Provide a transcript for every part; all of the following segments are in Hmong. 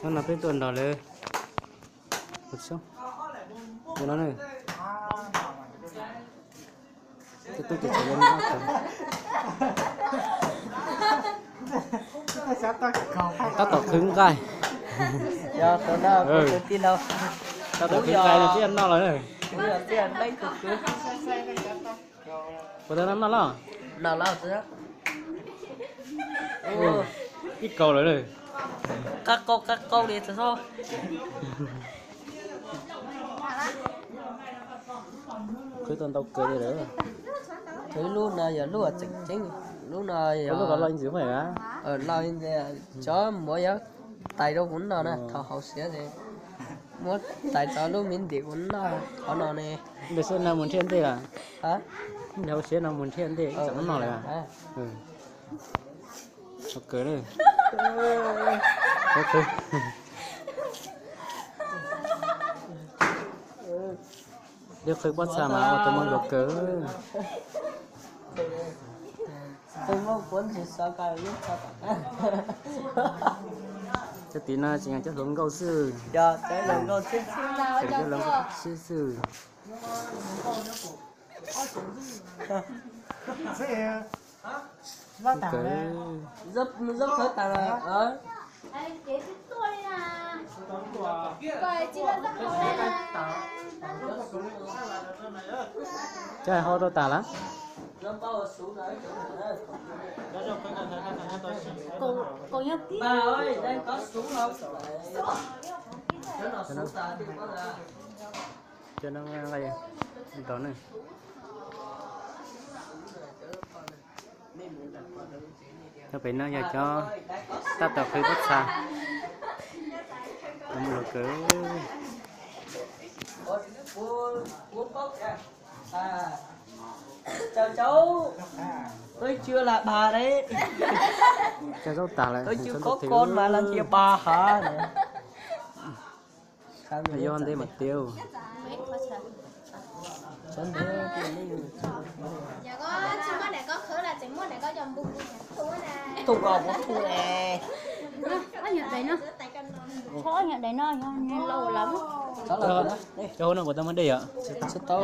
Hnub no peb tuaj nrog lawv ua no ne. Tus tub ces tsam yog noj tau. Tab tom qhwv nqaij. Tab tom qhwv nqaij no thiaj noj los. Puas tau noj los? Ib kaus lawm. Qab qau qab qau li. Qhwv tau ntau kawg li lawm. Qhwv lub no yog lub tseem ceeb, lub no yog lub ko loj ntxiv, loj ntxiv. Cov muam yuav tais rau kuv noj na, thaum haus siav ces muab tais tso lub me ntim kuv noj qhov no ne. Npe seb no mus nrhiaj ntej lawm. Npe haus siav no mus nrhiaj ntej tseem muab noj lawm. Ua kawg na. Lub qhwv pob txha mas ua tau muaj luag kawg. Cov tim no tseem yog cov hluas nkauj xwb. Cov hluas nkauj xwb xwb. Zaub khawb tas lawm. Cov hau rau tas lawm. Cov no nqa rau ne. Cov pem no yog cov tab tom qhwv pob txha. Muaj luag kawg. Cov zaub tas lawm, cov zaub tau thiv. Yog ntej mas tiag. Tus ko kuv tu ne. Ob nyuag daim no, ob nyuag daim no yog lauj lawm. Cov hauv no puas tau muaj dej yom? Tsis tau.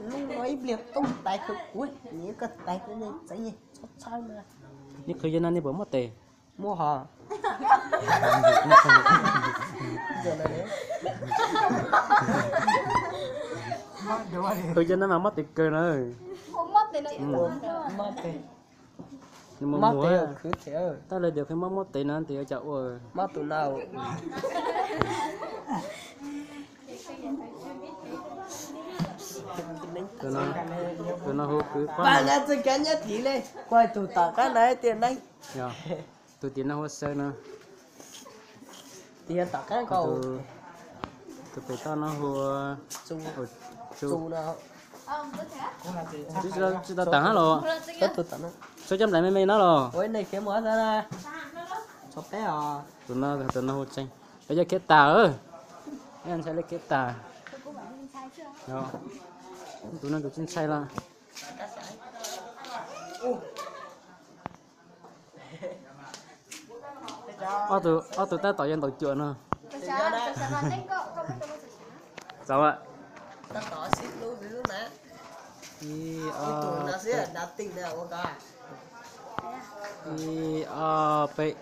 Lub no ib pliag toob tais kawg kuv, nws koj tais txeev txhob txhawb na. Nej qhwv yawg no nej puas muaj tes? Muaj hos. Qhwv yawg no mas mob tes kawg na. Mob tes. Nws mus mus, tab lawv tias qhwv mob mob tes no tias yuav cas ua. Tus no hu kwv qab. Tus tim no hu Xawb no. Tus pem toj no hu Tsu. Tsis tau tag hab los? Tsuas cov nplaim me me no los? Tus no, tus no hu Tseeb. Peb yog khiav tas, ntshai lawv khiav tas. Tus no tus tsis ntshai los. Ob tug tab tom yuav ntaus cuam no. Txaus. Ib, ob, peb. Ib, ob, peb.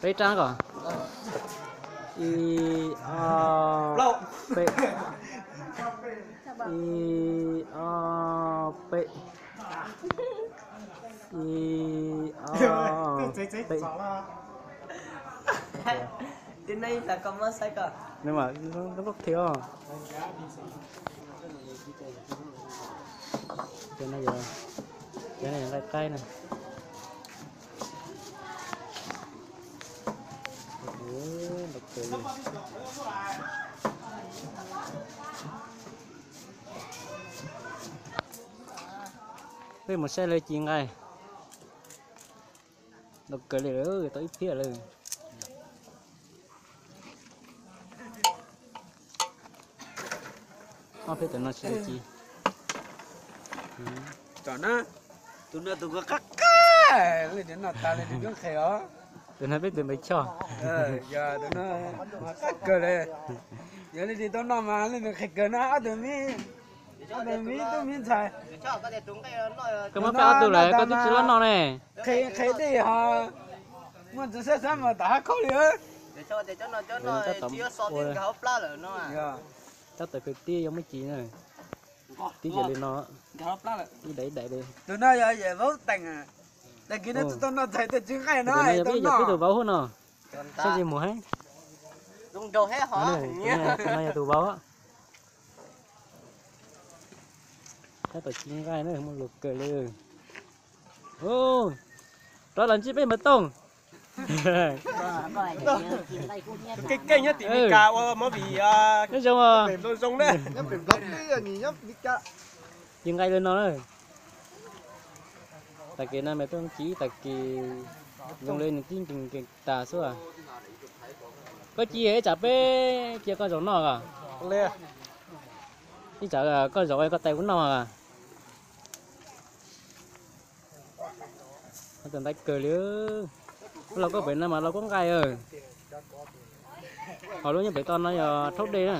Peb rab kom. Ib, ob, peb. Ib, ob, peb. Ib, ob, peb. Tim no ib tas koj muab saib koj. Cov no yog, cov no yog nqaij qaib na. Peb mus saib lawv ci nqaij. Ntau kawg li lawm, tau ib phiab lawm. Noj peb tus no tsis tau ci. Tam na, tus no tus qab qab, leej twg noj tas leej twg koob qhe os. Tus no peb tus npawg Choj. Yog tus no qab kawg li. Yog leej twg tau noj mas leej twg qhe kawg na, ob tug me, ob tug me tub me ntxhais. Koj muab peb ob tug lawm koj twb tsis los noj ne. Qhe dej ho muaj tus sab sab mas tom hav khaub li. Tab tom kwv tij yuav muab ci na. Tib yam li no, ib daim ib daim li. Tus no yog yawm vauv teem, tag kis no tsis tau noj txhais tej tsis nqaij no, tus no yog peb tus vauv hub no. Saib tsis mus heev. Tus no yog tus vauv. Tab tom ci nqaij na, muaj lus kawg li. Rov los ntsib peb Npawg Tooj. Keej keej nyob tim Meskas ua movie zoo zoo na. Ci nqaij li no na. Tag kis no mas tuaj ci ib tag kis zoo li nws tib nkees nkees tas xwb. Koj ci ib tsam peb cia koj zaum noj os. Ib tsam koj zaum koj tais kuv noj. Tus ntaiv kawg li. Los koj pem no mas los koj nqaij. Ho lub nyob pem toj no yog rhaub dej na.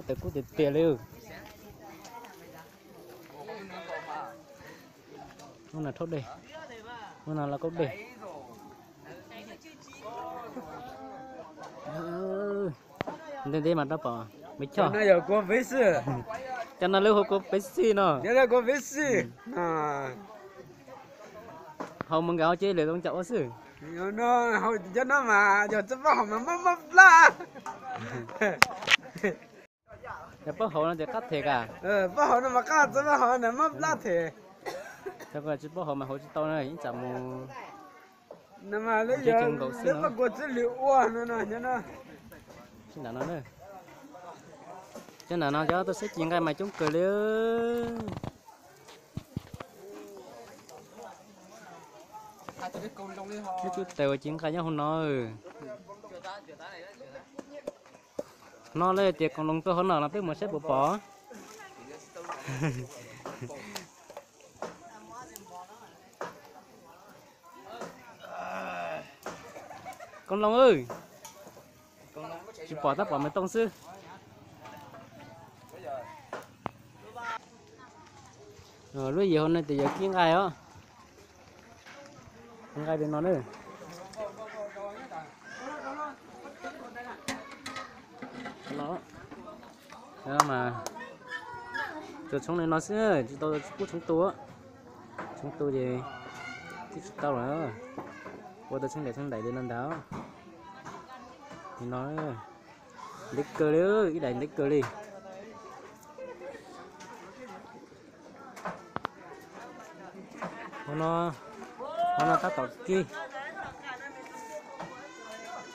Tus kub tiag tiag li. Lub no rhaub dej, lub no los koj dej. Ntev ntev mas rov pom me choj. Cov no lawv hu kua pev xij no. Hau mus nkag hauv ces lawv zoo cas ua xwb. Cov no mas yog tsis paub haus mas mob mob plab. Yog paub haus no ces qab them ka. Paub haus no mas qab, tsis paub haus na mob plab them. Tsis paub haus mas haus tsis tau na, ib tsam mus. Lawv kua txwv lwm ua no no. Cov nram no cov tuaj saib ci nqaij mas coob kawg li. Ib tug tes uas ci nqaij nyob hauv no. Hnov lawv tias koos loos tuaj hauv no los peb mus saib puas pom. Koos loos, tsis pom tab pom me tooj xwb. Lub yim hauv no ces yog kib nqaij os. Nqaij li no na. Mas tsuas tshoob li no xwb, tsis tau kub tshoob tu. Tshoob tu ces twb tsis tau lawm. Ua tau tshoob daim tshoob daim li no ntag. Li no ntev kawg li, ib daim ntev kawg li. Hauv no, hauv no tab tom kib.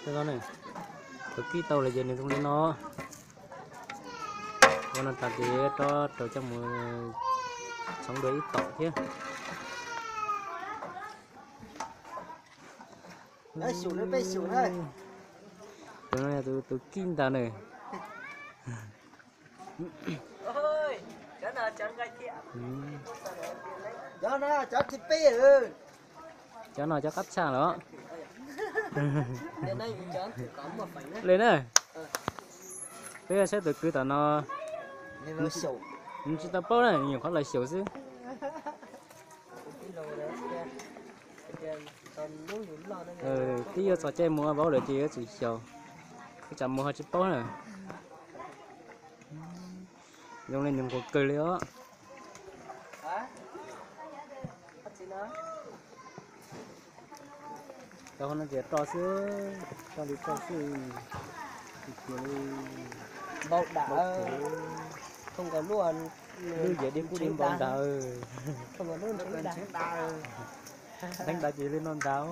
Thaum kib tau lawm ces nws zoo li no. Ua no tas ces rov rau coj mus txhoov dua ib tom thiab. Tus no yog tus kib ntag na. Cov no cov qab tshaj lawm. Li na, peb saib tus kwv tom no, nws tsis tau paub na, nyuam qhuav los xyaum xwb. Twb yuav txog caij mus vauv lawm ces yuav tsum xyaum, ib tsam mus ho tsis paub na. Zoo li nws nquag kawg li os. Tau no ces roj xwb, roj li roj xwb. Npau dam, lub yam dib kub dib npau ntag. Dheev dav ces li no ntag.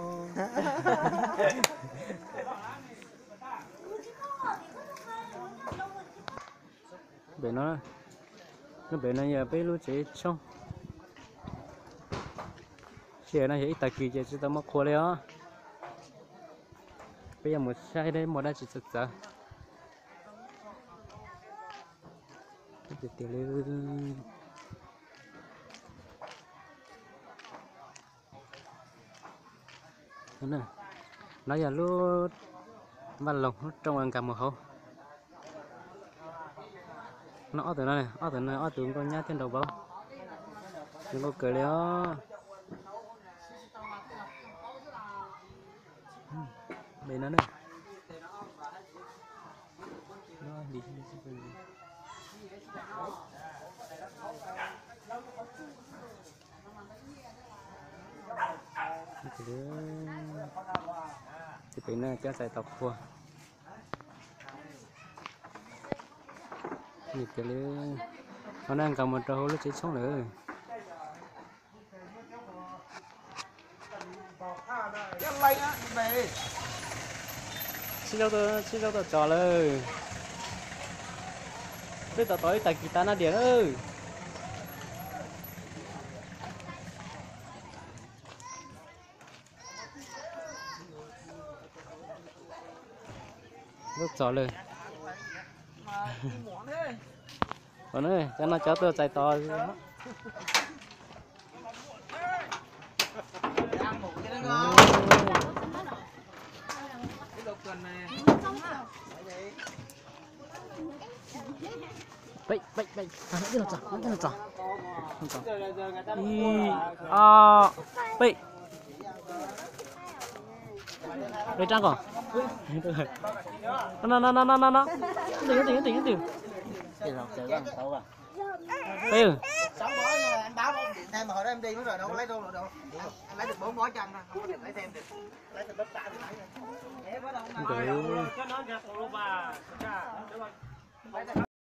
Pem no, lub pem no yog peb lub tsev tshoob. Sij hawm no yog ib tag kis ces tsis tau muaj qhua li os. Peb yuav mus saib muaj dab tsi txawv txawv tiag tiag li. No yog lub vaj loog lub rooj uas nkag mus hauv. No ob tug no, ob tug no ob tug nkauj nyab thiab nraug vauv. Zoo nkauj kawg li os. Pem no na. Ces pem no cov txais tos qhua. Nws tias li, qhov no nkag mus rau hauv lub tsev tshoob lawm. Sib zaub tuaj tso lawm. Peb tos tos ib tag kis tas na diam lawm. Lub txog lawm. Cov no cov tuaj txais tos. Peb, peb, peb, ib, ob, peb. Peb rab nqos. No no no no no no. Ib tug, ib tug, ib tug, ib tug. Peb. Nkawd